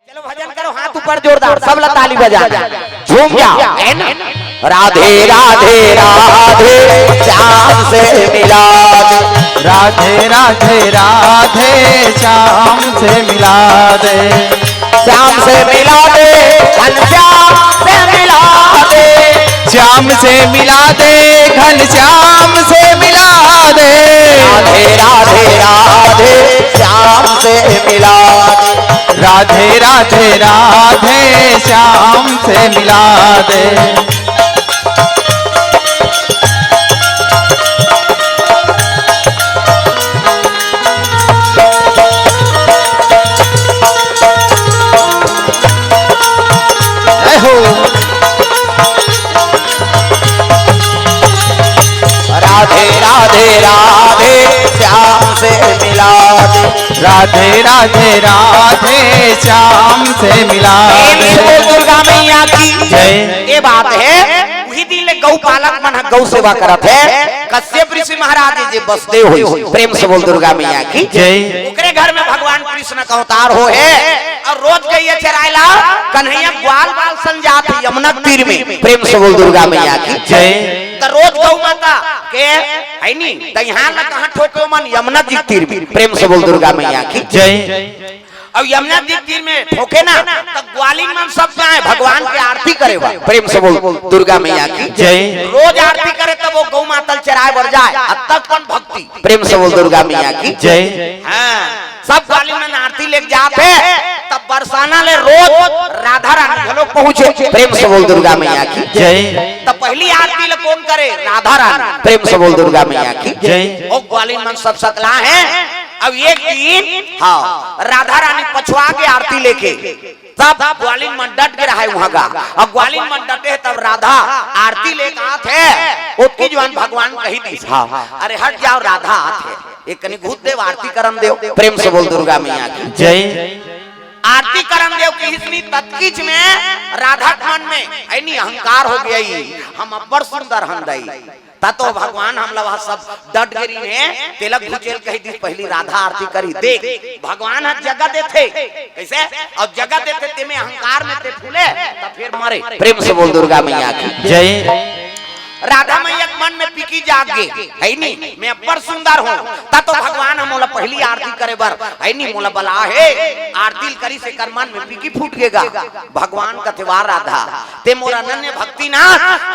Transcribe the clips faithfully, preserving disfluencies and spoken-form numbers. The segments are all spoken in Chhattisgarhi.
चलो भजन करो, हाथ ऊपर जोरदार, सब ला ताली बजा, झूम जाओ, है ना? राधे राधे राधे, श्याम से मिला दे। राधे राधे राधे, श्याम से मिला दे। श्याम से मिला दे, घनश्याम से मिला दे। श्याम से मिला दे, घनश्याम से मिला दे। राधे राधे राधे, श्याम से मिला दे। राधे राधे राधे, श्याम से मिला दे। जय हो। राधे राधे राधे, श्याम से मिला दे। राधे राधे राधे, श्याम से मिला दे। बोल दुर्गा मैया की जय। ये बात है, वही दिन ले गौ पालक मन ह गौ सेवा करत है। कश्यप ऋषि महाराज जी जे बसदेव होइस, प्रेम से बोल दुर्गा मैया की जय। ओकरे घर में भगवान कृष्ण का अवतार हो है और रोज गइया चराए ला कन्हैया ग्वाल बाल सन जात है यमुना के तीर में। प्रेम से बोल दुर्गा मैया की जय। त रोज गौ माता के है नी, त यहाँ ला कहाँ ठोके मन? यमुना जी के तीर में। प्रेम से बोल दुर्गा मैया की जय। अब यमुना जी के तीर में ठोके ना, त ग्वालिन मन सब जाए भगवान के आरती करे बर। प्रेम से बोल दुर्गा मैया की जय। रोज आरती करे, तब वो गौ माता ल चराए बर जाए, अतक कन भक्ति। प्रेम से बोल दुर्गा मैया की जय। हाँ, सब ग्वालिन मन आरती लेके जात है, तब बरसाना ले रोज राधा रानी घलो पहुँचे। प्रेम से बोल दुर्गा मैया की जय। तब पहली आरती ले कौन करे? राधा रानी। प्रेम से बोल दुर्गा मैया की जय। ओ ग्वालिन मन सब सकला है। अब एक दिन, हाँ, राधा रानी पछुआ के आरती लेके, तब ग्वालिन मन डट के रहे वहाँ का। अब ग्वालिन मन डटे, तब राधा आरती लेके आत है। ओतकी जुवार भगवान कही दिस, हाँ, अरे हट जाओ, राधा आत है। एक कनी घूत देव, आरती करन देव। प्रेम से बोल दुर्गा मैया की जय। आरती करन देव किहिस नी, ततकीच में राधा के मन में है नी अहंकार हो गई, हम अब्बड़ सुंदर हन दई। त तो भगवान हमला वह सब डट गे रहिन हे, तेला घुचेल कही दिस, पहली राधा आरती करी। देख, भगवान ह जगह देथे, कैसे? और जगह देथे, तेमे अहंकार में ते फूले, त फिर मरे। प्रेम से बोल दुर्गा मैया की जय। राधा मैया के मन में पिकी जाग गे, है नी, मैं अब्बड़ सुंदर हूँ। त तो भगवान ह मोला पहली आरती करे बर, है नी, मोला बला हे, आरती ल करी से कर मन में पिकी फूट गेगा। भगवान कथे, "वाह राधा, ते मोर अनन्य भक्ति ना,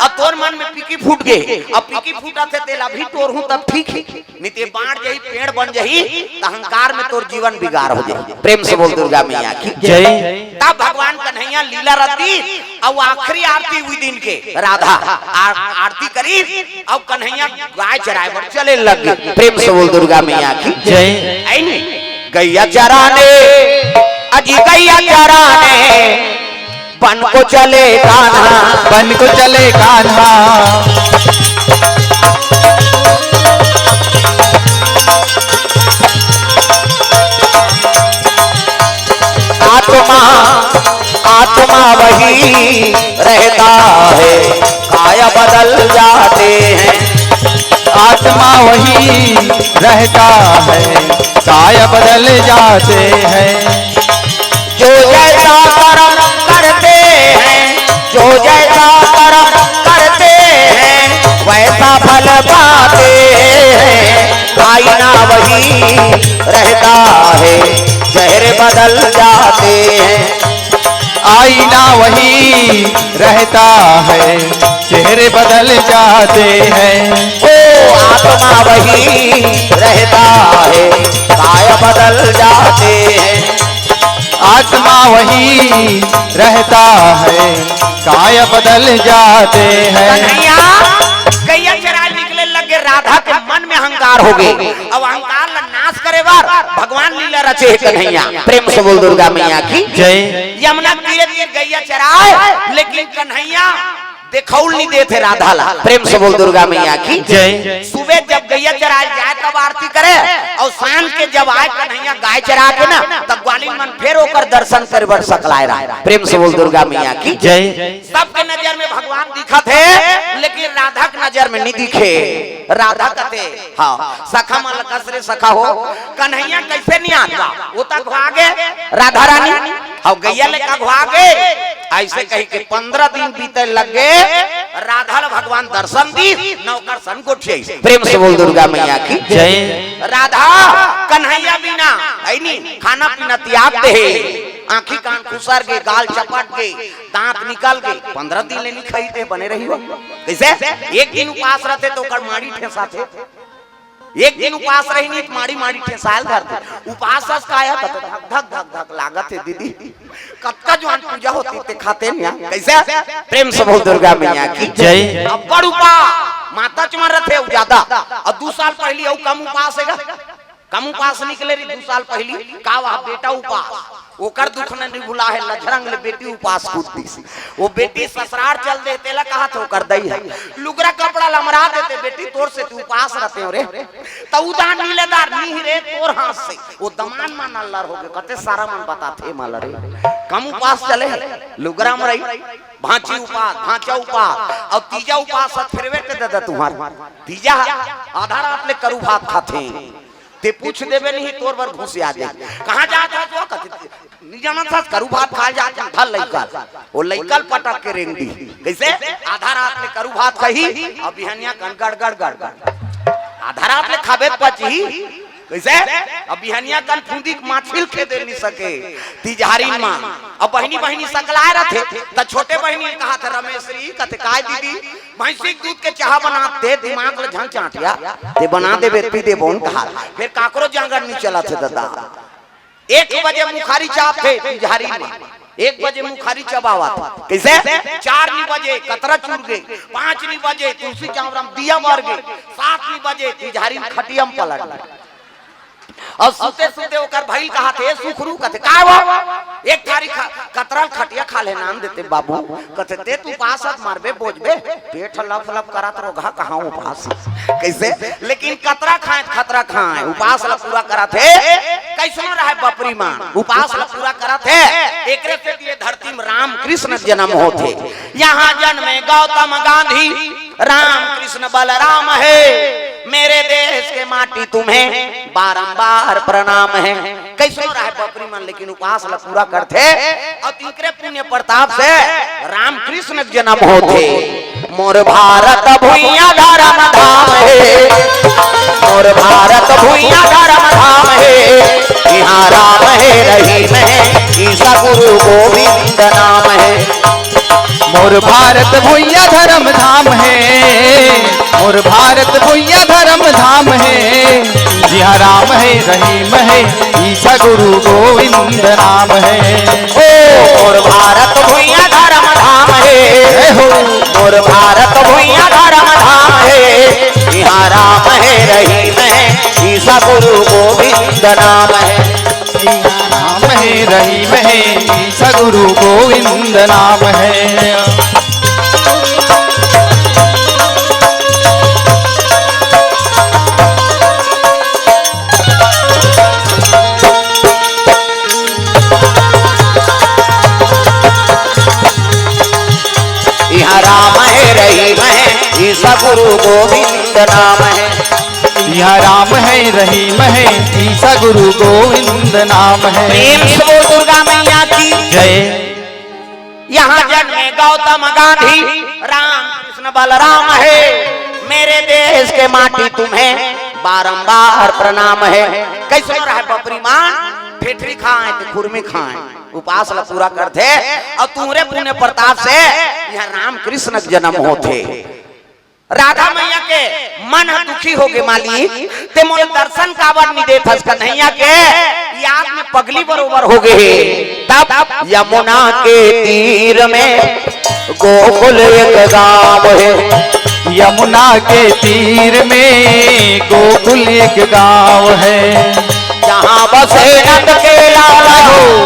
अब तोर मन में पिकी फूट गे, अब पिकी फूटत हे, तेला भी टोरहूँ तब ठीक हे, नहीं ते बांट जही, पेड़ बन जही, त अहंकार में तोर जीवन बिगाड़ हो जाही।" प्रेम से बोल दुर्गा मैया की जय। तब भगवान कन्हैया लीला रति, अउ आखिरी आरती हुई दिन के, राधा आ-, आरती करी, अउ कन्हैया गाय चराए बर चले लग गे। प्रेम से बोल दुर्गा मैया की जय। ऐ नी, गैया चराने, अजी गैया चराने, बन को चले कान्हा। बन को चले कान्हा। आत्मा, आत्मा वही रहता है, काय बदल जाते हैं। आत्मा वही रहता है, काय बदल जाते हैं। जो जैसा कर्म करते हैं, जो जैसा कर्म करते हैं, वैसा फल पाते हैं। आईना वही रहता है, चेहरे बदल जाते हैं। आईना वही रहता है, चेहरे बदल जाते हैं। ओ आत्मा वही रहता है, काय बदल जाते हैं। आत्मा वही रहता है, काय बदल जाते हैं। कन्हैया, गैया चराए निकले लगे, राधा के मन में अहंकार हो गए। अब अहंकार ला नाश करे बर भगवान लीला रचे हे कन्हैया। प्रेम से बोल दुर्गा मैया की जय। यमुना तीरे तीर गैया चराए, लेकिन कन्हैया देखउल नहीं देथे राधा ला। प्रेम से बोल दुर्गा मैया की जय। सुबह जब गैया चराए जाए तब आरती करे, अउ सांझ के जब आए कन्हैया गाय चरा के ना, तब ग्वालिन मन फिर ओकर दर्शन करे बर सकलाए रहे। प्रेम से बोल दुर्गा मैया की जय। सबके नजर में भगवान दिखत हे, लेकिन राधा के नजर में नहीं दिखे। राधा कथे, हाँ, सखा मन ल कस रे सखा हो, कन्हैया कैसे नहीं आत बा? वो तक हो आगे राधा रानी। अउ गैया ले कघवा गे। अइसे कहि के पंद्रह दिन बीते लगे। राधा ल भगवान दर्शन दीस, न ओकर सन गोठियाइस। प्रेम से बोल दुर्गा मैया की जय। राधा कन्हैया बिना, है नी, खाना पीना त्याग दे हे। आँखी कान खुसर गे, गाल चपट गे, दांत निकल गे, पंद्रह दिन ले नी खाई ते बने रही हो। कइसे? एक दिन उपास रहिथे त ओकर माड़ी ठेंसाथे। एक दिन उपास रही नी त माड़ी माड़ी ठेंसाय ल धरथे। उपास अस का हे? कथे धक धक धक धक लागत हे दीदी। कतका जुवार पूजा होतिस ते खाते नी। कइसे? प्रेम से बोल दुर्गा मैया की जय। अब्बड़ उपास, माता चमन रहिथे अउ जादा। अउ दू साल पहिली अउ कम उपास हे गा। कम उपास निकले रही दू साल पहिली। का वह बेटा उपास, ओकर दुख ल नी भुलाय हे, लझरंग ले बेटी उपास कूद दीस। ओ बेटी ससुरार चल दे, तेला कहत हे ओकर दई ह, लुगरा कपड़ा ल अमरा देते बेटी, तोर सेती उपास रहितेंव रे। त उ दान नी ले दार, नी ही रे तोर हाथ से। ओ दमांद मन अल्लर होगे, कथे सारा मन बताथे मला रे। कम उपास चले हे, लुगरा अमरई, भांची उपास, भांचा उपास, अउ तीजा उपास ह फेरवे ते ददा तुंहर। तीजा ह आधा रात ले करू भात खाथे। ते पूछ देबे नहीं, तोर बर घुसिया जाही। कहाँ जात हस? कथे, "नी जानत हस, करू भात खाय जात हन, धर लइका ल।" ओ लइका ल पटक के रेंग दीही। कइसे? आधा रात ले करू भात खाही, अउ बिहनिया कन गड़ गड़ गड़ गड़। आधा रात ले खाबे त पचही। कइसे? अउ बिहनिया कन फूंदी के माछी ल खेदे नी सके। तिजहारी म अउ बहिनी बहिनी सकलाय रहिथे, त छोटे बहिनी ल कहथे रमेसरी, कथे, "काय दीदी, भैंसी के दूध के चाहा बना दे, दिमाग ल झन चांटिया, ते बना देबे, पी देबो न कहा।" फेर काकरो जांगर नी चलत हे ददा। एक बजे मुखारी चाबथे तिजहारी म, एक बजे मुखारी चबावत। कइसे? चार नी बजे कतरा चुर गे, पांच नी बजे तुलसी चौरा म दिया बर गे, सात नी बजे तिजहारी म खटिया म पलट गे। अउ सुते सुते ओकर भई ल कहथे, "ए सुखरू," कथे, "काय वो? एक थारी खा-, कतरा ल खटिया खा ले नान देते बाबू।" कथे, "ते त उपास अस, मरबे बोजबे, पेट ह लफ लफ करत रोगहा, कहाँ उपास?" कइसे? लेकिन कतरा खांय त खतरा खांय, उपास ल पूरा करत हे। कइसनो रहय बपरी मन, उपास ल पूरा करत हे। एकरे सेती ए धरती म राम कृष्ण जनम होथे। यहाँ जन्मे गौतम गांधी, राम कृष्ण बलराम हे, मेरे देश के माटी तुम्हें बारंबार प्रणाम हे। कइसनो रहय बपरी मन, लेकिन उपास ल पूरा करथे, अउ तिंकरे पुण्य प्रताप से राम कृष्ण के जनम होथे। मोर भारत भुइयां धरम धाम हे, मोर भारत भुइयां धरम धाम हे, इहाँ राम हे रहीम हे, ईसा गुरु गोविंद नाम हे। मोर भारत भुइयां धरम धाम हे, मोर भारत भुइयां धरम धाम हे, जिहाँ राम हे रहीम हे, ईसा गुरु गोविंद नाम हे। ओ मोर भारत भुइयां धरम धाम हे, जय हो। मोर भारत भुइयां धरम धाम हे, इहाँ राम हे रहीम हे, ईसा गुरु गोविंद नाम हे। इहाँ राम हे रहीम हे, ईसा गुरु गोविंद नाम हे। इहाँ राम हे रहीम हे, ईसा गुरु गोविंद नाम हे। इहाँ राम हे रहीम हे, ईसा गुरु गोविंद नाम हे। प्रेम से बोल दुर्गा मैया की जय। यहाँ जन्मे गौतम गांधी, राम कृष्ण बलराम हे, मेरे देश के माटी तुम्हें बारंबार प्रणाम हे। कइसनो रहय बपरी मन, फेटरी खांय ते खुरमी खांय, उपास ल पूरा करथे, अउ तुंहरे पुण्य प्रताप से इहाँ राम कृष्ण के जनम होथे। राधा मैया के मन ह दुखी होगे, मालिक, ते मोला दर्शन काबर नी देत हस? कन्हैया के याद में पगली बरोबर होगे हे। तब यमुना के तीर में गोकुल एक गाँव हे। यमुना के तीर में गोकुल एक गाँव हे। जहाँ बसे नंद के लाला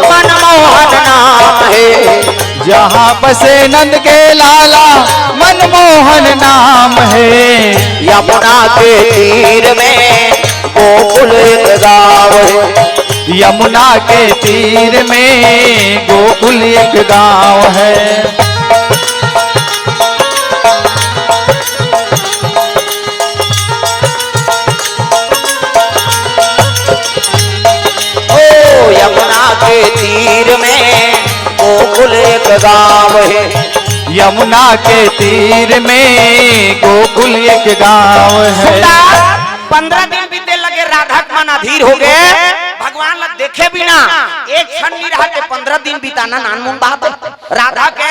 मनमोहन नाम हे। जहाँ बसे नंद के लाला मनमोहन नाम हे। यमुना के तीर में गोकुल एक गाँव हे। यमुना के तीर में गोकुल एक गाँव हे। ओ यमुना के तीर में गाँव हे। यमुना के तीर में गोकुल एक गाँव है। सुंदर, पंद्रह दिन बीते लगे, राधा के मन अधीर हो गए। भगवान ला देखे बिना एक क्षण नहीं रहा के पंद्रह दिन बिताना नानमुन बात हे। राधा के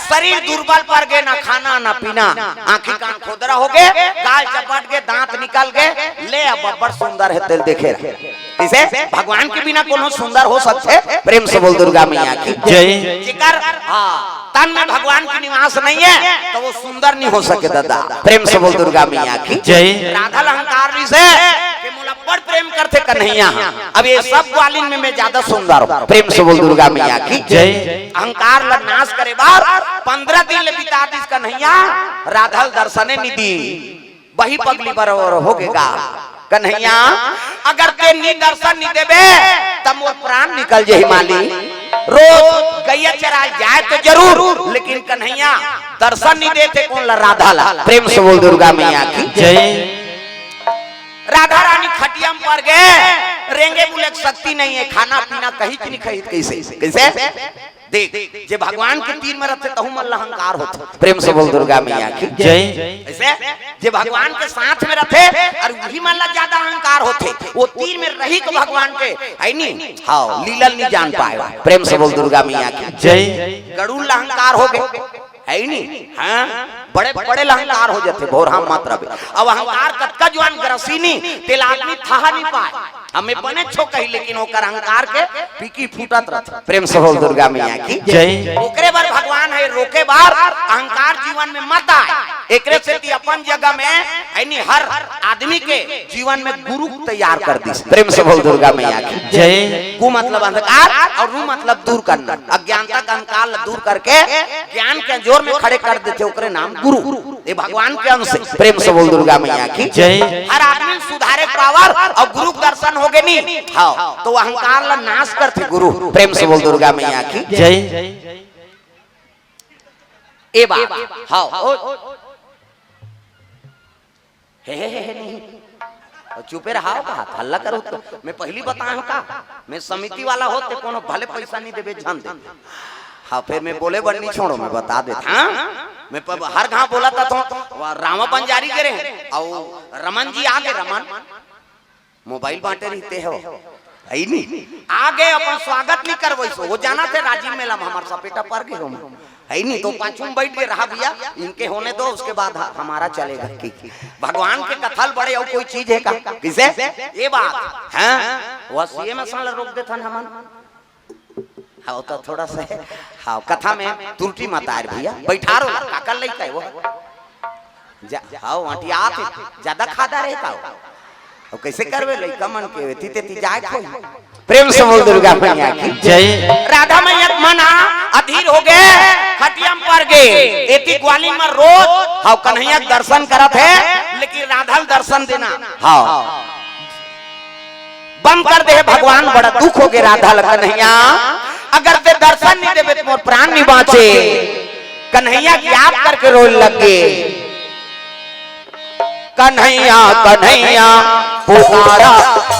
शरीर दुर्बल पड़ गए, ना खाना ना पीना, आँखी कान खोदरा हो गए, गाल चपट गए, दांत निकल गए। ले, अब बड़ सुंदर हे, तेला देखे रह। इसे भगवान के बिना कोनो सुंदर हो सकथे? प्रेम से बोल दुर्गा मैया की जय। जेकर, हाँ, तन में भगवान के निवास नहीं है तो वो सुंदर नहीं हो सके दादा। प्रेम से बोल दुर्गा मैया की जय। राधा ल अहंकार रिहिसे के मोला बड़ प्रेम करथे कन्हैया। अब ये सब ग्वालिन में मैं ज्यादा सुंदर हूँ। प्रेम से बोल दुर्गा मैया की जय। अहंकार ल नाश करे बर पंद्रह दिन ले बिता दिस कन्हैया, राधा ल दर्शने नहीं दी। बही पगली बरोबर हो गे गा। कन्हैया, अगर ते नी दर्शन नी देबे, त मोर प्राण निकल जही माली। रोज गैया चराय जाए तो जरूर, लेकिन कन्हैया दर्शन नी देथे कोन ला? राधा ला। प्रेम से बोल दुर्गा मैया की जय। राधा रानी खटिया में पर गए, रेंगे बुले के शक्ति नहीं है, खाना पीना कहीं नी खाई, कैसे कैसे? देख, जे भगवान के तीर में रथे, तहू मन ला अहंकार होथे। प्रेम से बोल दुर्गा मैया की जय। ऐसे जे भगवान के साथ में रथे और वही मन ला ज्यादा अहंकार होथे, वो तीर में रही के भगवान के, है नी? हाँ, लीला नी जान पाए। प्रेम से बोल दुर्गा मैया की जय। गरुड़ ला अहंकार हो गए, है नी? हाँ, बड़े बड़े ला अहंकार हो जाथे, भोरहा मत रहे। अब अहंकार कतका जुआन ग्रसी नी, तेला आदमी थाह नी पाए। हमें बने छो कही, लेकिन ओकर अहंकार के पीकी फूटत रहथे। प्रेम से बोल दुर्गा मैया की जय। ओकरे बर भगवान है, रोके बर अहंकार जीवन में मत आए। एकरे सेती अपन जगह में, यानी हर आदमी के जीवन में गुरु तैयार कर दिस। प्रेम से बोल दुर्गा मैया की जय। गु मतलब अंधकार और रू मतलब दूर करना, अज्ञानता का अहंकार ला दूर करके ज्ञान के जोर में खड़े कर देथे, ओकरे नाम गुरु। ये भगवान के अंश है। प्रेम से बोल दुर्गा मैया की जय। हर आदमी सुधारे पावर और गुरु के दर्शन हो गए नी, हाँ, तो अहंकार ला नाश करथे गुरु। प्रेम से बोल दुर्गा मैया की जय। ए बात, हाँ, ओ, हे, हे, हे, हे, नहीं। और चुपे रहा हो का, हल्ला करो तो। मैं पहली बताया हूँ का, मैं समिति वाला हो ते कोनो भले पैसा नहीं देबे, झन दे। हाँ, फिर मैं बोले बर नहीं छोड़ो, मैं बता देता। हाँ? मैं प-, हर गांव बोला था तो, वह रामा बंजारी के रहे, और रमन जी आगे, रमन मोबाइल बांटे रहते हो, है नी? आगे अपन स्वागत नहीं करवइस हो, वो जाना थे राजिम मेला में हमार सपेटा पर गए हो, है नी? तो पाछू में बैठ के रहा भैया, इनके होने दो, उसके बाद ह-, हमारा चलेगा। कि, कि भगवान के कथा ल बड़े और कोई चीज है का? किसे? ये बात, हैं? वह सीएम असन ला रोक देथन हमन। हाँ, तो थोड़ा सा, हाँ, कथा में त्रुटि मत आए भैया, बैठारो ला, काकर लइका है वो? जा, हाँ, अंटियात हे, ज्यादा खादा रहे का हो? अब कैसे करबे लइका मन के, एती तेती जाए खोई। प्रेम से बोल दुर्गा मैया की जय। राधा मैया के मन अधीर हो गए, खटिया में पर गए। एती ग्वालिन में रोज हाँ कन्हैया के दर्शन करत हे, लेकिन राधा ल दर्शन देना, हाँ, बंद कर दे हे भगवान। बड़ा दुख हो गए राधा ल, कन्हैया, अगर ते दर्शन नहीं देबे तो मोर प्राण नहीं बाँचे। कन्हैया के याद करके रोए लग गए। कन्हैया कन्हैया पुकारा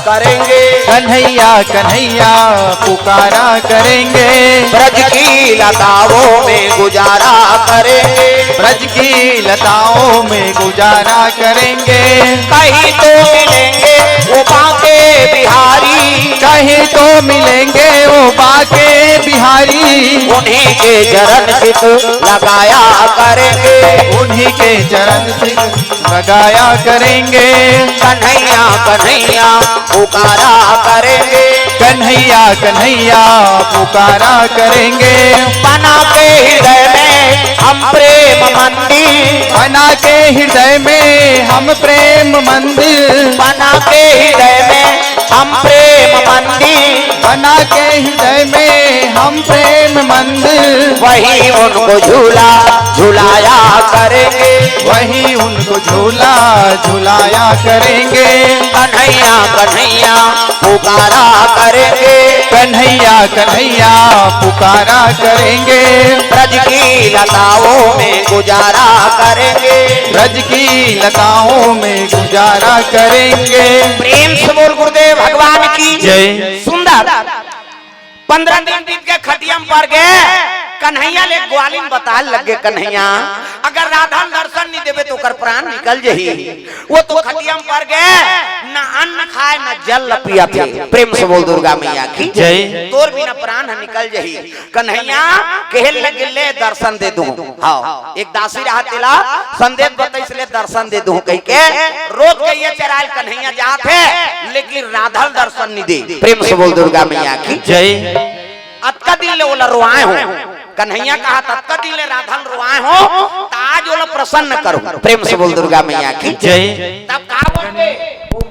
करेंगे। कन्हैया कन्हैया पुकारा करेंगे। ब्रज की लताओं में गुजारा करेंगे। ब्रज की लताओं में गुजारा करेंगे। कहीं तो मिलेंगे वो बांके बिहारी। कहीं तो मिलेंगे वो बांके बिहारी। उन्हीं के चरण चित लगाया करेंगे। उन्हीं के चरण चित लगाया करेंगे। कन्हैया कन्हैया पुकारा करेंगे। कन्हैया कन्हैया पुकारा करेंगे। बना के हृदय में हम प्रेम मंदिर। बना के हृदय में हम प्रेम मंदिर। बना के हृदय में हम प्रेम मंदिर। बना के हृदय में हम प्रेम मंदिर। वहीं उनको झूला झुलाया करेंगे। वहीं उनको झूला झुलाया करेंगे। कन्हैया कन्हैया पुकारा करेंगे। कन्हैया कन्हैया पुकारा करेंगे। ब्रज की लताओं में गुजारा करेंगे। ब्रज की लताओं में गुजारा करेंगे। प्रेम से बोल गुरुदेव भगवान की जय। सुंदर। पंद्रह दिन बीत के खटिया में पर गए, कन्हैया ले ग्वालिन बताए लगे, "कन्हैया, अगर राधा ल दर्शन नहीं देबे तो ओकर प्राण निकल जही। वो तो खटिया म पर गे, न अन्न खाए न जल ल पियत हे।" प्रेम से बोल दुर्गा मैया की जय। "तोर बिना प्राण ह निकल जही।" कन्हैया कहे लगे, "ले दर्शन दे दूं।" हाँ, एक दासी रहा, तेला संदेश बतइस, "ले दर्शन दे दूं" कहिके। रोज गइया चराए ल कन्हैया जात हे, लेकिन राधा ल दर्शन नहीं दे। प्रेम से बोल दुर्गा मैया की जय। अतका दिन ले ओला रोआए हो, कन्हैया कहा, "अतका दिन ले राधा ल रोआए हो, त आज ओला प्रसन्न करो।" प्रेम से बोल दुर्गा मैया की जय। तब का बोलबे?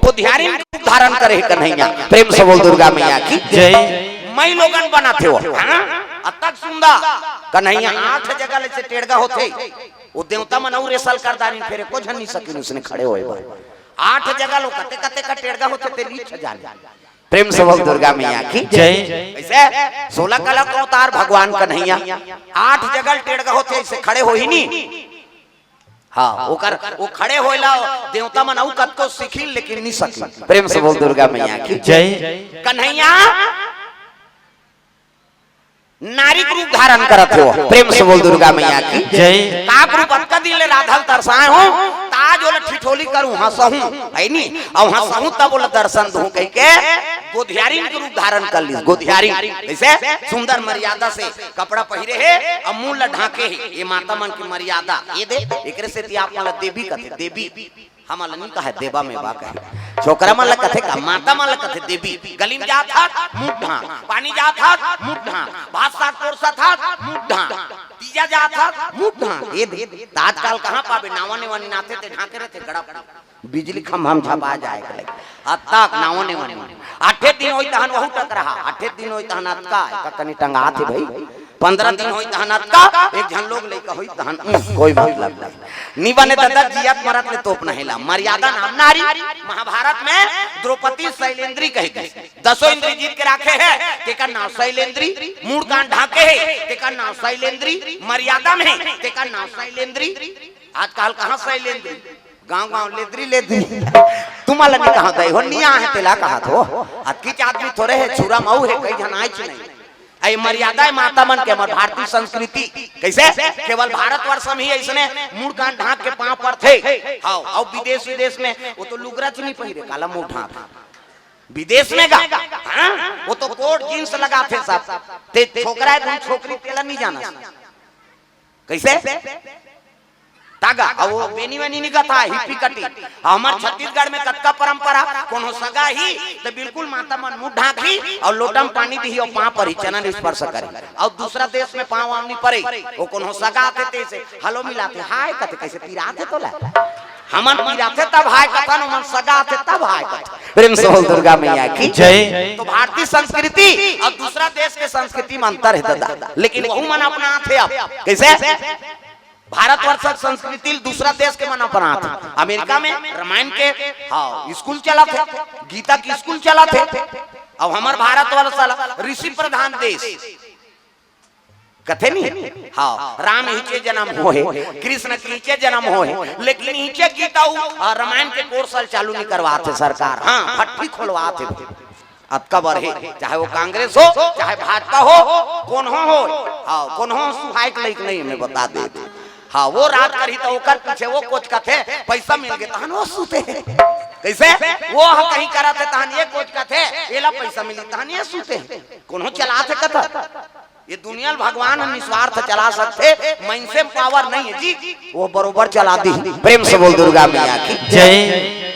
गोधियारिन रूप धारण करे हे कन्हैया। प्रेम से बोल दुर्गा मैया की जय। मई लोगन बनाथे वो, हाँ? अतक सुंदर। कन्हैया आठ जगह ले से टेड़गा होथे। वो देवता मन अउ रेसल कर दारिन, फेर एको झन नहीं सकिन उसने खड़े होए बर। आठ जगह ले कते कते का टेड़गा होथे, ते लीच जाने। प्रेम से बोल दुर्गा मैया की जय। ऐसे सोलह कला का अवतार भगवान कन्हैया, आठ जगह ले टेड़गा होथे, ऐसे खड़े होही नहीं। हाँ, ओकर, वो खड़े होए ला देवता मन अउ कतको सिखिन, लेकिन नहीं सकिन। प्रेम से बोल दुर्गा मैया की जय। कन्हैया नारी के रूप धारण करत हो। प्रेम से बोल दुर्गा मैया की जय। का रूप? अतका दिन ले राधा ल तरसाए हो, त आज ओला ठिठोली करूं, हंसहूं, है नी? अउ हंसहूं तब ओला दर्शन दूं कहिके गोधियारिन के रूप धारण कर लिस। गोधियारिन जैसे सुंदर मर्यादा से कपड़ा पहिरे हे अउ मुंह ला ढांके हे। ये माता मन की मर्यादा। ये दे, एकरे सेती आप मन ला देवी कथे, देवी। हमन ला नहीं कहे देवा में बा कहे। छोकरा मन ला कथे का, माता मन ला कथे देवी। गली में जात हस, मुंह ढांक। पानी जात हस, मुंह ढांक। भात साग परोसत हस, मुंह ढांक। तीजा जात हस, मुंह ढांक। ये दे, त आजकल कहाँ पाबे, नावा नेवा निनाथे ते ढांके रहथे गड़ा। बिजली खंभा में झपा जाए के लगे। अतक नावा नेवा नहीं। आठे दिन होई तहन वहू टकराहा, आठे दिन होई तहन अतका, एका कनी टंगात हे भाई। पंद्रह दिन होई तहन अतका, एक झन लोग लइका होई तहन, उम, कोई मतलब नहीं। नी बने ददा, जियत मरत ले तोप नहीं ला। मर्यादा नाम नारी। महाभारत में द्रौपदी शैलेंद्री कहे गे। दसों इंद्री जीत के राखे हे, तेकर नाम शैलेंद्री। मूड़ कान ढांके हे, तेकर नाम शैलेंद्री। मर्यादा में हे, तेकर नाम शैलेंद्री। आजकल कहाँ शैलेंद्री? गांव गांव लेदरी लेदरी। तुम्हां ला नहीं कहा दई हो, नहीं आहे तेला कहा थो। अतकीच आदमी थोरे हे, छुरा मऊ हे, कई झन आइच नहीं। आई मर्यादा हे माता मन के, हमर भारतीय संस्कृति। कैसे? केवल भारतवर्ष में ही ऐसने मूड़ कान ढांक के पांव परथे। हाँ, अउ विदेश विदेश में वो तो लुगरा च नहीं पहिरे, काला मुंह ढांक। विदेश में गा, हाँ? वो तो कोट जींस लगाथे सब। ते छोकरा हे, तुम छोकरी तेला नहीं जाना। कैसे? तागा, अब वो बेनी वेनी नहीं कथा, हिप्पी कटी। हमर छत्तीसगढ़ में कतका परंपरा, कोनो सगा ही, तो बिल्कुल माता मन मुंह ढांकही, अउ लोटा में पानी दिही, अउ पांव परही, चरण स्पर्श करही। अउ दूसरा देश में पांव वांव नहीं परे, वो कोनो सगा आथे, तेसे, हेलो मिलाथे, हाय कथे, कैसे पिराथे तोला? हमन पिराथे तब हाय कथन, ओमन सगा आथे तब हाय कथन। प्रेम से बोल दुर्गा मैया की जय। तो भारतीय संस्कृति अउ दूसरा देश के संस्कृति में अंतर हे दादा, लेकिन वहू मन अपनाथे अब। कैसे? भारतवर्ष के संस्कृति ल दूसरा देश के मन अपनाथे। अमेरिका में रामायण के, हाँ, स्कूल चलत हे, गीता के स्कूल चलत हे। अब हमर भारतवर्ष साला ऋषि प्रधान देश कथे नहीं? हाँ, राम हिचे जन्म होहे, कृष्ण के हिचे जन्म होहे, लेकिन हिचे गीता अउ, आ, रामायण के कोर्स ल चालू नहीं करवाथे सरकार। हाँ, भट्ठी खोलवाथे। अतका बर हे, चाहे वो कांग्रेस हो, चाहे भाजपा हो, कोनो हो, हाँ, कोनो सुहाय के लइक नहीं, मैं बता दे। हाँ, वो राज करही त ओकर पीछे वो कोचकथे, पैसा मिल गे तहन वो सूते। कैसे? वो ह कहीं करत हे तहन ये कोचकथे, एला पैसा मिली तहन ये सूते। कोनो चलाथे कथा। ये दुनिया ल भगवान ह निस्वार्थ चला सकथे, मनसे म पावर नहीं हे जी, वो बरोबर चला दी। प्रेम से बोल दुर्गा मैया की जय।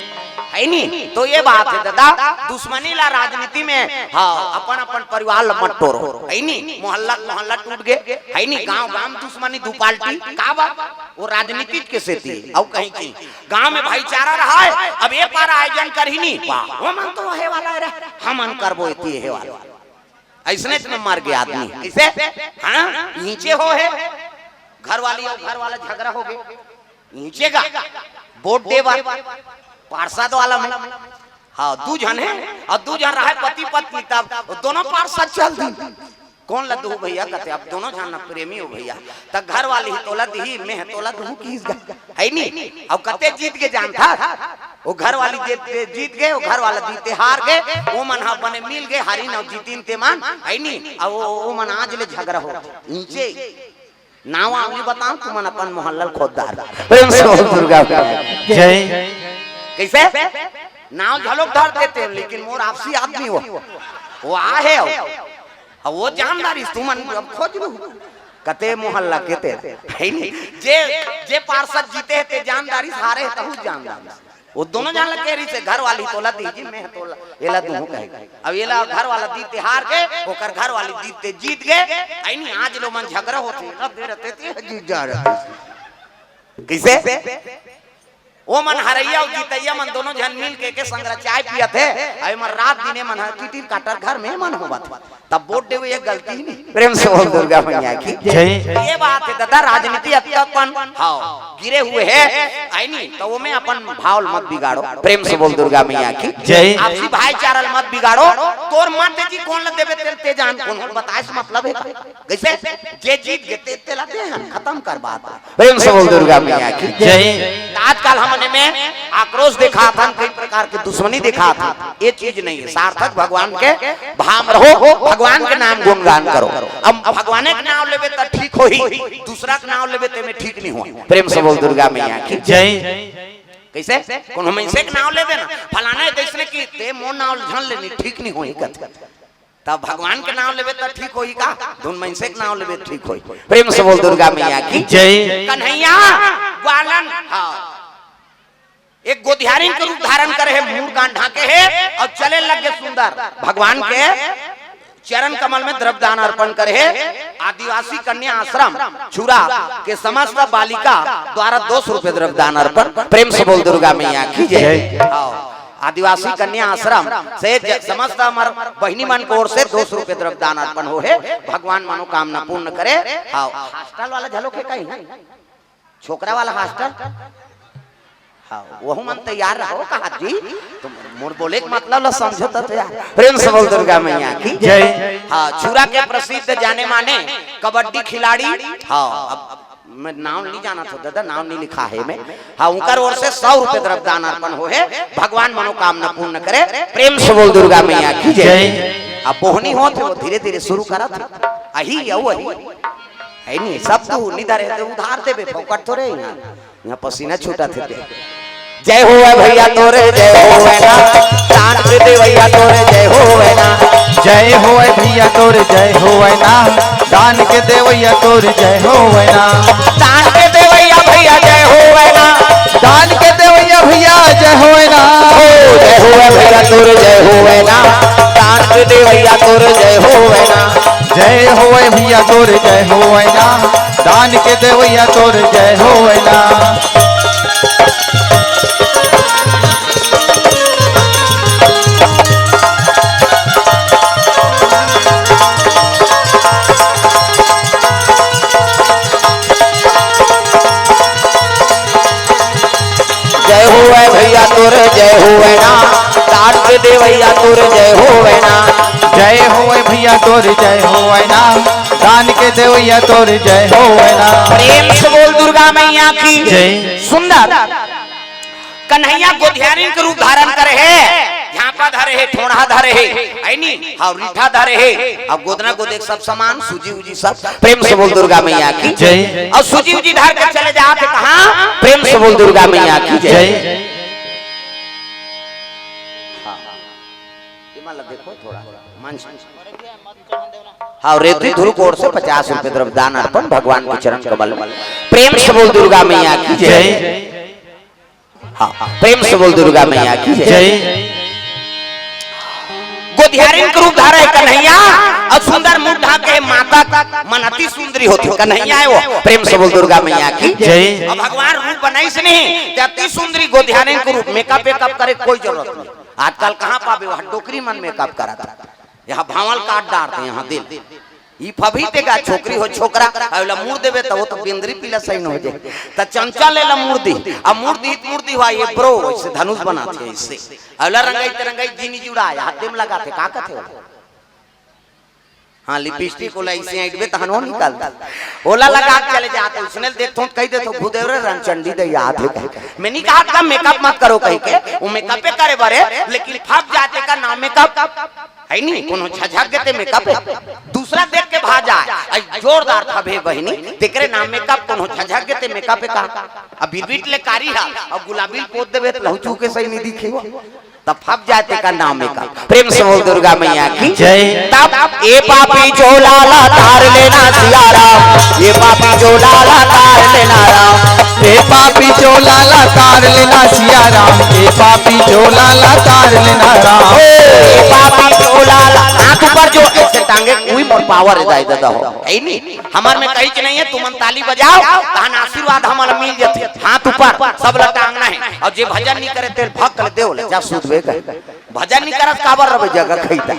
है नी? तो ये बात हे दादा, दुश्मनी ला राजनीति में, हाँ, अपन अपन परिवार ला मत टोरो, है नी? मोहल्ला मोहल्ला टूट गे, है नी? गांव गांव दुश्मनी दू पार्टी, का बात? वो राजनीति के सेती, अउ कहीं की गांव में भाईचारा रहा हे, अब ये पार आयोजन करही नी, वाह, वो मन तो हे वाला हे रे, हमन करबो एती हे वाला। ऐसने में मर गया आदमी। कैसे? हाँ, नीचे हो हे, घर वाली अउ घर वाला झगड़ा हो गे, नीचे गा, वोट दे बर, पार्षद वाला में, हाँ, दू झन हे, अउ दू झन रहे पति पत्नी, तब दोनों पार्षद चल दी। कोन ला दूहू भैया? कथे, अब दोनों झन ना प्रेमी हो भैया, त घर वाली ही तोला दिही, मैं ह तोला दूहू किहिस गा, है नी? अब कते जीत के जानथा? वो घर वाली दे, दे, जीत गे, वो घर वाला जीते हार गे, वो मन हा बने मिल गे, हरिन अउ जितिन ते मन, है नी? अउ वो, वो मन आज ले झगड़ा हो, नीचे नाव आव नी बताओ, तुमन अपन मोहल्ला ल खोद डार। प्रेम से बोल दुर्गा मैया की। जय। कैसे? नाव घलोक धर देते हो, लेकिन मोर आपसी आदमी हो, वो आ है हो। अब वो जानदारी तुमन अब खोज लू, कते मोहल्ला के ते, है नी? जे, जे पार्षद जीते हे ते जानदारी, हारे हे तहू जानदारी। वो दोनों जान लग कह रही से, घर वाली तोला दीजिए, मैं तोला, एला दूहूं कहे। अब एला घर वाला दीते हार गे, ओकर घर वाली दीते जीत गे, है नी? आज लो मन झगड़ा होते, एला दे रहते ते, जीत जा रहते। कैसे? वो मन हरैया अउ जीतैया मन दोनों झन मिल के, के संग चाय पियत हे, अउ एमन रात दिन एमन ह किटिर काटर घर में मन होवत हे। तब वोट देवे ये गलती नहीं। प्रेम से बोल दुर्गा मैया की। जय। ये बात है दादा, राजनीति अतका अपन, हाँ, गिरे हुए है, है नी? तो वो में अपन भाव ल मत बिगाड़ो। प्रेम से बोल दुर्गा मैया की। जय। आपसी भाईचारा ल मत बिगाड़ो। तोर मत जी कोन ल देवे तेल ते जान, कोन बताए से मतलब है का? कैसे? जे जीत गे ते, तेला दे हन, खत्म कर बात। प्रेम से बोल दुर्गा मैया की। जय। आजकल हमन में आक्रोश दिखात हन, कई प्रकार के दुश्मनी दिखात हन, ये चीज नहीं है। सार्थक भगवान के भाव में रहो, भगवान के नाम गुणगान करो। अब भगवान के नाम लेबे त ठीक होही, दूसरा के नाम लेबे ते में ठीक नहीं हो। प्रेम से बोल दुर्गा मैया की। जय। कैसे? कोनो मनसे के नाम लेबे ना, फलाना है जैसने कि ते मोर नाम झन लेनी, ठीक नहीं होही कथे। तब भगवान के नाम लेबे त ठीक होही का? धुन मनसे के नाम लेबे त ठीक होही। प्रेम से बोल दुर्गा मैया की। जय। कन्हैया ग्वालन, हाँ, एक गोधियारिन के रूप धारण करे हे, मूड़ कान ढांके हे अउ चले लग गे सुंदर। भगवान के चरण कमल में द्रव्य दान अर्पण करे हे। आदिवासी कन्या आश्रम छुरा के समस्त बालिका द्वारा दो सौ रुपये द्रव्य दान अर्पण। प्रेम से बोल दुर्गा मैया की जय। जय। हाँ। आदिवासी कन्या आश्रम से ज-, समस्त हमर बहिनी मन के ओर से दो सौ रुपये द्रव्य दान अर्पण हो हे। भगवान मनोकामना पूर्ण करे। हाँ, हॉस्टल वाला झलो के कहीं, छोकरा वाला हॉस्टल, हाँ, वहू मन तैयार रहो कहा जी। तुम मोर बोले के मतलब ला समझो तो यार। प्रेम से बोल दुर्गा मैया की। जय। हाँ, छुरा के प्रसिद्ध जाने माने कबड्डी खिलाड़ी, हाँ, अब मैं नाम नहीं जाना था दादा, नाम नहीं लिखा है मैं। हाँ, उनकर ओर से सौ रुपये द्रव्य दान अर्पण हो हे। भगवान मनोकामना पूर्ण करे। प्रेम से बोल दुर्गा मैया की जय। जय। अब बोहनी होत हे, वो धीरे धीरे शुरू करत हे। अही अउ अही। है नहीं, सब तो नहीं धरे, तो उधार देबे, फोकट थोड़े यहाँ। यहाँ पसीना छूटा थे ते। जय होवे भैया तोरे, जय होवे ना। दान के देवैया तोरे, जय होवे ना। जय होवे भैया तोरे, जय होवे ना। दान के देवैया तोरे, जय होवे ना। दान के देवैया भैया, जय होवे ना। दान के देवैया भैया, जय होवे ना। ओ, जय होवे भैया तोरे, जय होवे ना। दान के देवैया तोरे, जय होवे ना। जय होवे भैया तोरे, जय होवे ना। दान के देवैया तोरे, जय होवे ना। जय होवे भैया तोरे, जय होवे ना। दान के देवैया तोरे, जय होवे ना। जय होवे भैया तोरे, जय होवे ना। दान के देवैया तोरे, जय होवे ना। प्रेम से बोल दुर्गा मैया की। जय। सुंदर कन्हैया गोधियारिन के रूप धारण करे हे, झांपा धरे हे, ठोंड़हा धरे हे, है नी? हाँ, रीठा धरे हे, अब गोदना गोदे के सब सामान, सूजी उजी सब। प्रेम से बोल दुर्गा मैया की। जय। अउ सूजी उजी धर के चले जात हे कहाँ? प्रेम से बोल दुर्गा मैया की जय। जय। हाँ। ये मतलब देखो थोड़ा मंच। हाँ, रेवती ध्रुव की ओर से पचास रुपये द्रव्य दान अर्पण भगवान के चरण कमल में। प्रेम से बोल दुर्गा मैया की जय। जय। हाँ, प्रेम से बोल दुर्गा मैया की जय। जय। गोधियारिन के रूप धारे कन्हैया अउ सुंदर मुंह ढांके माता मन अति सुंदरी होथे, कन्हैया हे वो। प्रेम से बोल दुर्गा मैया की जय। अउ भगवान रूप बनाइस नहीं, ते अति सुंदरी गोधियारिन के रूप, मेकअप वेकअप करे कोई जरूरत नहीं। आजकल कहाँ पाबे, वहाँ डोकरी मन मेकअप करत हे। यहाँ भांवल काट डारथे, यहाँ दिल। ई फभी ते गा, छोकरी हो छोकरा, अउ एला मूड़ देबे त वो तो बेंदरी पीला सही न हो जाए। त चंचल एला मूड़ दी, अब मूड़ दी, मूड़ दी हुआ ये ब्रो, ऐसे धनुष बनाथे ऐसे। अउ एला रंगाई ते रंगाई जीनी जुड़ा, हाथे में लगाथे, का कथे? हाँ, लिपस्टिक ओला ऐसे ऐंठबे तहन वो निकल। ओला लगा के चले जात, उसने देखथों त कहि देथों, "भूदेव रे, रंगचंडी दे याद है।" मैं नहीं कहा था मेकअप मत करो कहि के, वो मेकअपे करे बरे, लेकिन फब जाथे का नाम मेकअप है नहीं, कोनो झझक गे ते मेकअप है। दूसरा देख के भा जाए, अई जोरदार फबे बहिनी, तेकरे नाम मेकअप, कोनो झझक गे ते मेकअप है का? अब बिरबिट ले कारी हा, अब गुलाबी पोत देबे त लहू चूके सही नहीं दिखे। तब फब जाए तेकर नाम मेकअप। प्रेम से बोल दुर्गा मैया की जय। तब ए पापी चोला ला तार लेना सिया राम, ए पापी चोला ला तार लेना राम। ए पापी चोला ला तार लेना सिया राम, ए पापी चोला ला तार लेना राम। ए पापी चोला ला, हाथ ऊपर जो ऐसे टांगे, कोई मोर पावर जाए दादा हो, है नहीं। हमार में कहीं नहीं है, तुमन ताली बजाओ, तहन आशीर्वाद हमला मिल जथे। हाथ ऊपर, सब ला टांगना है। और जे भजन नहीं करे, तेल भक्त ले देव ले, जा सूद बे कहे। भजन नहीं करत काबर रबे जगह खैता।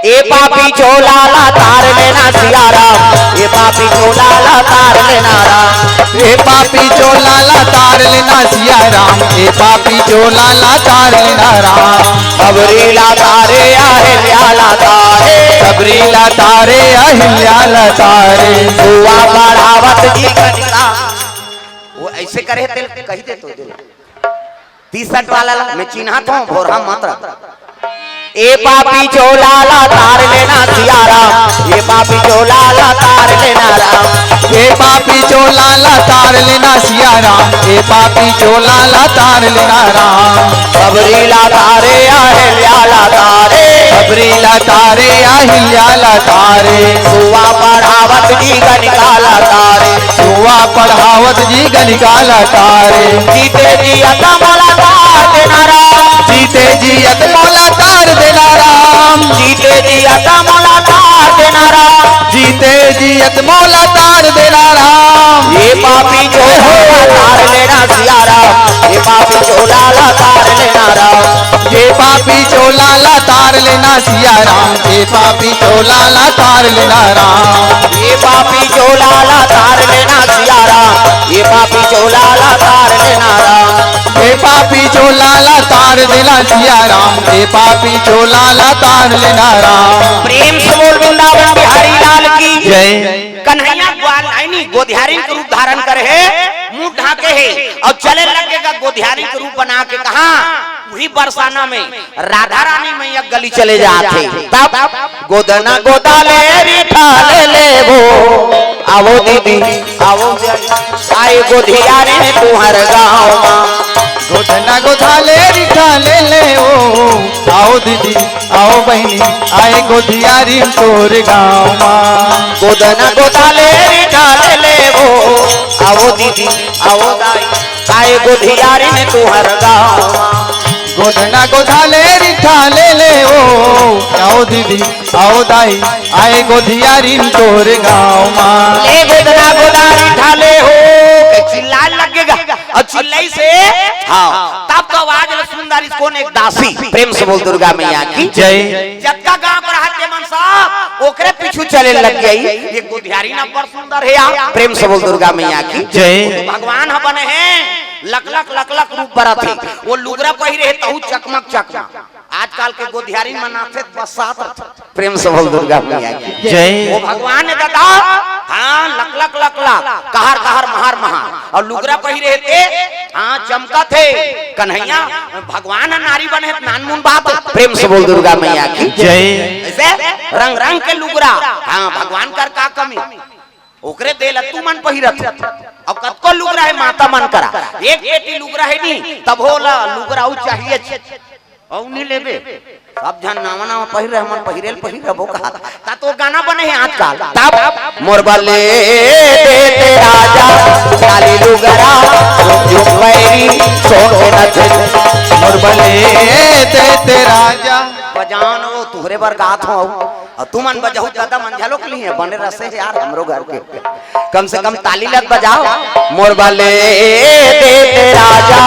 ए पापी चोला ला तार लेना सिया राम, ए पापी चोला ला तार लेना राम। ए पापी चोला ला तार लेना सिया राम, ए पापी चोला ला तार लेना राम। सबरी ला तारे अहिल्या ला तारे, सबरी ला तारे अहिल्या ला तारे। सुवा पढ़ावत जी कनिका। वो ऐसे करे तेल कहि दे तो दे। टी शर्ट वाला ला, मैं चिन्हात हूँ, भोरहा मत रह। ए पापी चोला ला तार लेना सिया राम, ए पापी चोला ला तार लेना राम। ए पापी चोला ला तार लेना सिया राम, ए पापी चोला ला तार लेना राम। सबरी ला तारे अहिल्या ला तारे, सबरी ला तारे अहिल्या ला तारे। सुवा पढ़ावत जी गणिका ला तारे, सुवा पढ़ावत जी गणिका ला तारे। जीते जी अता मोला तार देना राम, जीते जी अता मोला तार देना राम। जीते जी अता मोला तार देना राम, जीते जी अता मोला तार देना राम। ए पापी चोला ला तार लेना सिया राम, ए पापी चोला ला तार लेना राम। ए पापी चोला ला तार लेना सिया राम, ए पापी चोला ला तार लेना राम। ए पापी चोला ला तार लेना सिया राम, ए पापी चोला ला तार लेना राम। ए पापी चोला ला तार देना सिया राम, ए पापी चोला ला तार लेना राम। प्रेम से बोल वृंदावन बिहारी लाल की जय। कन्हैया ग्वाल नहीं, नहीं, गोधियारिन के रूप धारण करे हे, मुंह ढांके हे और चले लगे गा गोधियारिन के रूप बना के। कहा? वही बरसाना में राधा रानी मैया गली चले जात हे। तब गोदना गोदा ले रिठा ले लेबो, आवो दीदी, आवो। आए गोधियारिन तुहर गाँव मा। गोदना गोदा ले रिठा ले लेबो, आओ दीदी, आओ बहिनी, आए गोधियारिन तोर गाँव मा। गोदना गोदा ले रिठा ले लेबो, आवो दीदी, आवो दाई, आए गोधियारिन तुहर गाँव मा। गोदना गोदा ले रिठा ले लेबो, आओ दीदी, आओ दाई, आए गोधियारिन तोर गाँव मा। ले गोदना गोदा रिठा ले हो, के चिल्लाए लगेगा। और चिल्लाई से, हाँ, तब तो आवाज ले सुंदर इस कोन एक दासी। प्रेम से बोल दुर्गा मैया की जय। जतका गाँव के रहत के मन सब ओकरे पीछू चले लग गई। ये गोधियारिन अब्बड़ सुंदर हे यार। प्रेम से बोल दुर्गा मैया की जय। भगवान ह बने हे, लक लक लक लक रूप बरत हे। वो लुगरा पहिरे हे तहू चकमक चकमक। आजकल के गोधियारिन मनाथे बसात रथे। प्रेम से बोल दुर्गा मैया की जय। वो भगवान हे दादा, हाँ, लक लक लक लक, कहार कहार महार महार, और लुगरा पहिरे हे ते, हाँ, चमकत हे। कन्हैया भगवान ह नारी बने हे, नानमुन बात। प्रेम से बोल दुर्गा मैया की जय। ऐसे रंग रंग के लुगरा, हाँ, भगवान कर का कमी, ओकरे दे ल तुमन पहिरत। अब कतको लुगरा हे माता मन करा, एक पेटी लुगरा हे नी, तब होला लुगरा अउ चाहिए। अउ नहीं लेबे, सब झन नावा नावा पहिर रहे, मन पहिरे ल पहिर रहे, वो कहा था। ता तो गाना बने हे आजकल। तब मोर बले देते राजा, लाली लुगरा, झुक बैरी, सोन के नथुन। मोर बले देते राजा। बजान वो तुहरे बर गात हो, अउ तुमन बजहू दादा मन झलोक लिए, बने रसे यार हमरो घर के। कम से कम ताली लग बजाओ। मोर बले देते राजा,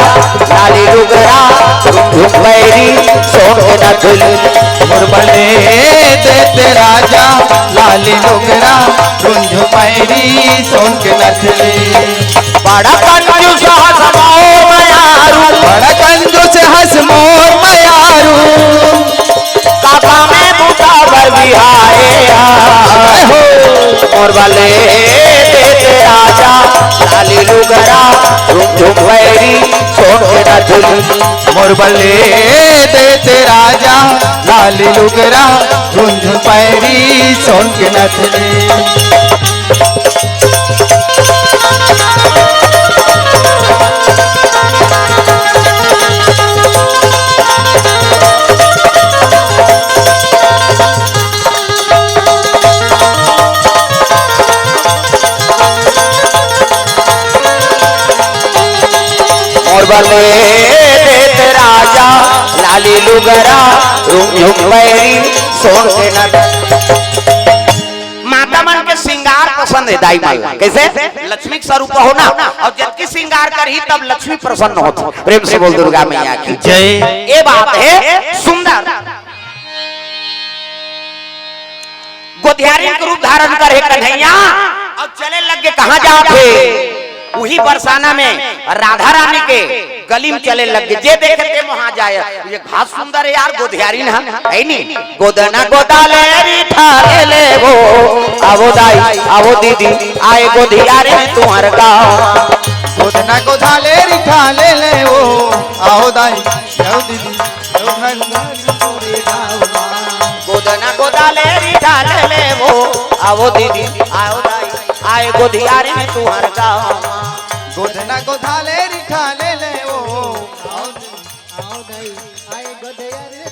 लाली लुगरा, झुक बैरी, सोन के नथुन। मोर बले देते राजा, लाली लुगरा, रुंझ पैरी, सोन के नथुन। बड़ा कंजूस हस मोर मयारू, बड़ा कंजूस हस मोर मयारू। काका में बूता बर बिहाए हा। बले देते राजा लाली लुगरा, झुम झुम बैरी सोन के नथुनी। मोर बले देते राजा लाली लुगरा, झुम झुम बैरी सोन के नथुनी। मोर बले देत राजा लाली लुगरा, रुक झुक बैरी सोन के नट। माता मन के श्रृंगार पसंद हे दाई मन ला। कैसे? लक्ष्मी के स्वरूप हो ना, अउ जतकी श्रृंगार करही तब लक्ष्मी प्रसन्न होत। प्रेम से बोल दुर्गा मैया की जय। ये बात हे सुंदर। गोधियारिन के रूप धारण करे कन्हैया, अउ चले लग गे। कहाँ जात हे? उही बरसाना में राधा रानी के गली में चले लग गे। जे देखे ते वहाँ जाए। ये घास सुंदर हे यार, गोधियारिन हे, हे नी? गोदना गोदाले रिठा ले ले वो, आवो दाई, आवो दीदी, आए गोधियारिन तुम्हर गाँव। गोदना गोदाले रिठा ले ले वो, आओ दाई, आओ दीदी, आओ घर घर तोरे गाँव मा। गोदना गोदाले रिठा ले ले वो, आवो दीदी, आओ दाई, आए गोधियारिन तुम्हर गाँव मा। गोदना गोदाले रिठा ले ले वो, आओ दीदी, आओ दाई, आए गोधियारिन